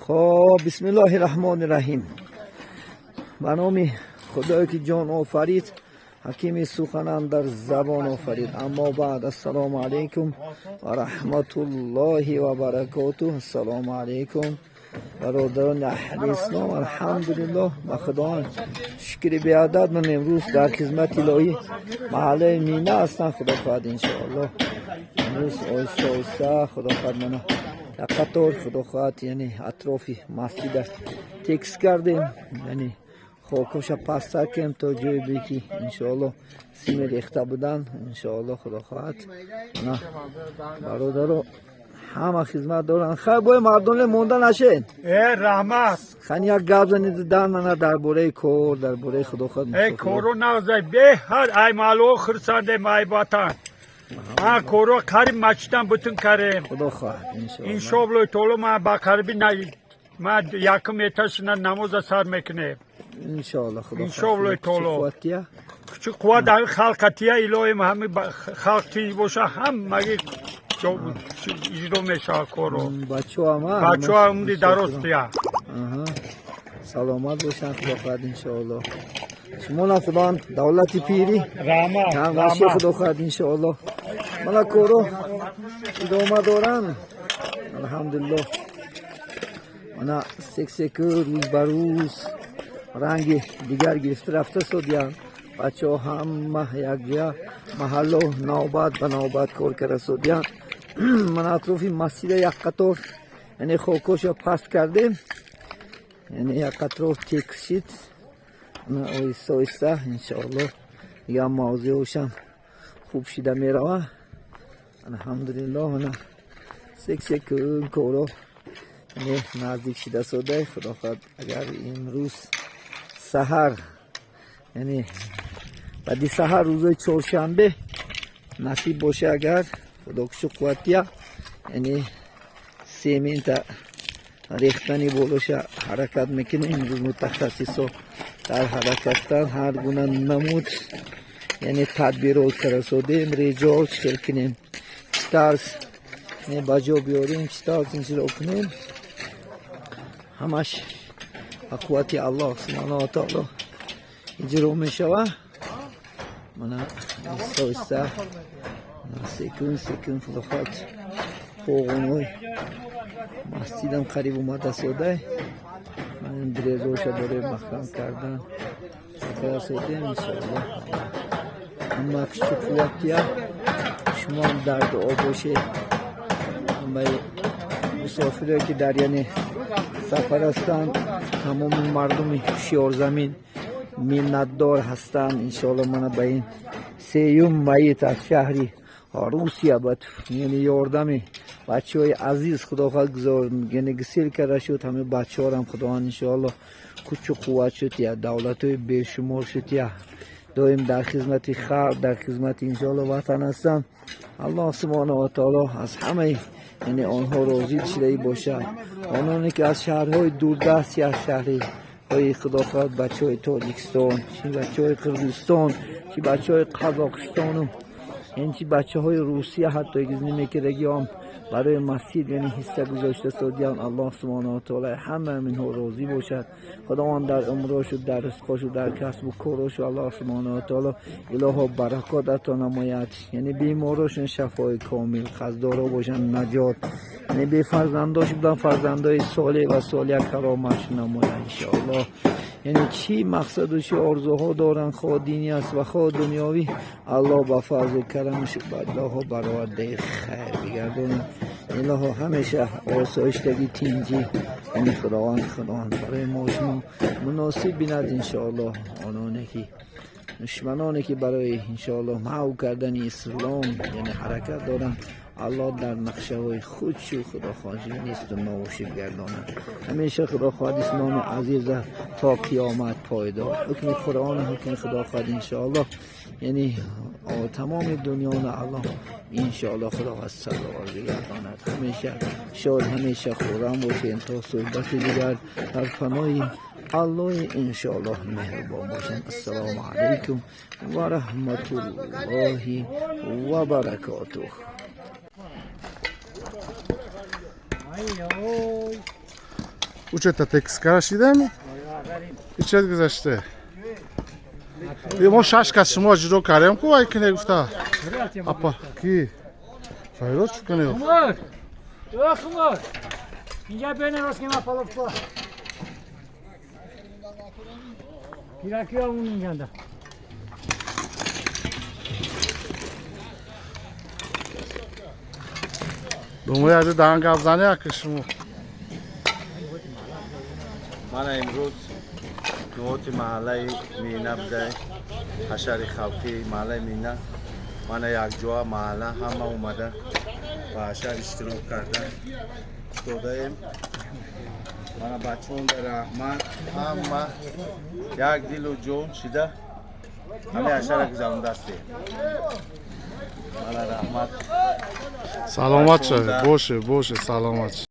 Хоб, бисмиллоҳи раҳмони раҳим. Ба номи Худое, ки ҷон офарид, ҳакими суханан дар забон офарид. Аммо баъд, ассалому алайкум ва раҳматуллоҳи ва баракотуҳ. Ассалому алайкум, бародарони аҳли ислом. Алҳамдулиллоҳ, ба Худованд шукри беадад. Ман имрӯз дар хизмати илоҳӣ маҳаллаи Мина ҳастам. Худо хоҳад, иншоаллоҳ, имрӯз оҳиста оҳиста, Худо хоҳад, мана як қатор, Худо хоҳад, яъне атрофи масҷида текс кардем, яъне хокоша пасттар кардем то ҷое бе ки, иншоаллоҳ, симе рехта будан. Иншоаллоҳ, Худо хоҳад, на бародаро ҳама хизмат доранд. Хайр, бои мардоне монда нашед. Э, раҳмат. Хани, як гап занед дар мана дар бораи кор, дар бораи, Худо хоҳад. Э, коро нағзай, беҳад ай маъло хурсандем, ай ватан. А коро қариб мачидан бутун карем. Худо хоҳад, иншоаллоҳ. Иншоаллоҳ таоло, ма ба қариби на ма якум этажшина намоза сар мекунем. Иншоаллоҳ, Худо. Иншоаллоҳ таоло. Қувватия. Кучу қувват ҳами халқатия, илоҳим, ҳами халқ тинҷ боша, ҳамаги иҷро мешавад коро. Бачаҳо ҳама. Бачаҳо умри дарозтия. Саломат бошанд, Худо хоҳад, иншоаллоҳ. Шумонам Худованд давлати пирӣ. Раҳмат. Танғаши, Худо хоҳад, иншоаллоҳ. Мана коро идома доранд, алҳамдулиллоҳ. Мана сексеку рӯз ба рӯз ранги дигар гирифта рафта содиянд. Бачаҳо ҳама якҷоя маҳалло навбат ба навбат кор карда содиянд. Мана атрофи масҷида як қатор, яъне хокоша паст кардем, яъне як атроф текс шид. Оҳиста оҳиста, иншоаллоҳ, дигар мавзеъошам хуб шида мерава. Алҳамдулиллоҳ, мана сек секун коро, яъне наздик шида сода. Худо хоҳад, агар имрӯз саҳар, яъне баъди саҳар, рӯзои чоршанбе насиб боша, агар Худо кушу қувватия, яъне семента рехтани болоша ҳаракат мекунем. Имрӯз мутахассисо дар ҳаракатанд. Ҳар гуна намуд, яъне тадбирот карасодем, реҷо чӣ хел кунем, чӣ тарз ба ҷо биёрем, чӣ тарз инчиро кунем. Ҳамаш ба қуввати Аллоҳ субҳанаҳу ва таоло иҷро мешава. Мана оҳиста оҳиста, секун секун, Худо хоҳад, поғонои масҷидам қариб омада содай. Ман дрезоша барои маҳкам кардан карасодем. Иншоаллоҳ, ҳама кушу қувватия. Шумоам дар дуо бошед. Ҳамаи мусофире, ки дар, яъне, сафар ҳастанд, тамоми мардуми ҳушёрзамин миннатдор ҳастанд. Иншоалло, мана ба ин сеюм майит аз шаҳри Русия ба, яъне, ёрдами бачаҳои азиз, Худо хоҳад, гузор, яъне гисел карда шуд. Ҳамаи бачаҳорам Худованд, иншоалло, кучу қувват шуд, я давлатҳои бешумор шуд, я доим дар хизмати халқ, дар хизмати, иншоалло, ватан ҳастанд. Аллоҳ субҳонаҳу ва таоло аз ҳамаи, яъне, онҳо розӣ шидаи бошад. Ононе, ки аз шаҳрҳои дурдаст, аз шаҳрҳои, Худо хоҳад, бачаҳои Тоҷикистон, чи бачаҳои Қирғизистон, чи бачаҳои Қазоқистону, яъне, чи бачаҳои Русия, ҳатто мекардагиам барои масҷид, яъне, ҳисса гузошта содиян. Аллоҳ субҳонаҳу ва таоло ҳама минҳо розӣ бошад. Худованд дар умрошу, дар ризқошу, дар касбу корошу, Аллоҳ субҳонаҳу ва таоло, илоҳо, баракот ато намояд. Яъне беморошон шафои комил, қарздоро бошанд наҷот, яъне бефарзандош будан фарзандои солеҳ ва солиҳа кароматш намояд, иншоаллоҳ. Яъне чӣ мақсаду чӣ орзуҳо доранд, хоҳ динӣ аст ва хоҳ дунёвӣ, Аллоҳ ба фазлу карамаш бадлоҳо баровардаи хайр бигардонад. Илоҳо, ҳамеша осоиштагӣ, тинҷӣ, яъне Худованд барои мо шумо муносиб бинад, иншоаллоҳ. Ононе ки душманоне, ки барои, иншоаллоҳ, маҳв кардани ислом, яъне, ҳаракат доранд, Аллоҳ дар нақшаҳои худ шу, Худо хоҳад, несту нобуд гардонад. Ҳамеша, Худо хоҳад, исломи азиза то қиёмат пойдор, ҳукми Қуръону ҳукми, Худо хоҳад, иншоаллоҳ, яъне тамоми дунёно Аллоҳ, иншоаллоҳ, Худо хоҳад, сазовор бигардонад. Ҳамеша шод, ҳамеша хуррам бошед. То суҳбати дигар дар паноҳи Аллоҳи, иншоаллоҳ, меҳрубон бошанд. Ассалому алайкум ва раҳматуллоҳи ва баракотуҳ. Ай, ой. Учета текст карашидем. Ичет гузаште. Мо шаш кас шумо ҷудо кардем ку, вай кине гуфта. Апа, ки? Файроз чӣ кунед? Хумор! О, хумор! Инҷа бена рост ки ма паловка. Пираки омун инҷанда. Думаю, аз даҳан гап зане аки шумо. Мана имрӯз нуоти маҳаллаи Мина буда, ҳашари халқии маҳаллаи Мина. Мана якҷоа маҳалла ҳама омада ба ҳашар иштирок карда додаем. Мана бачаонда раҳмат, ҳама як дилу ҷон шида ҳамаи ҳашара гузарондастем. Мана раҳмат. Саломат шавед. Боше, боше, саломат.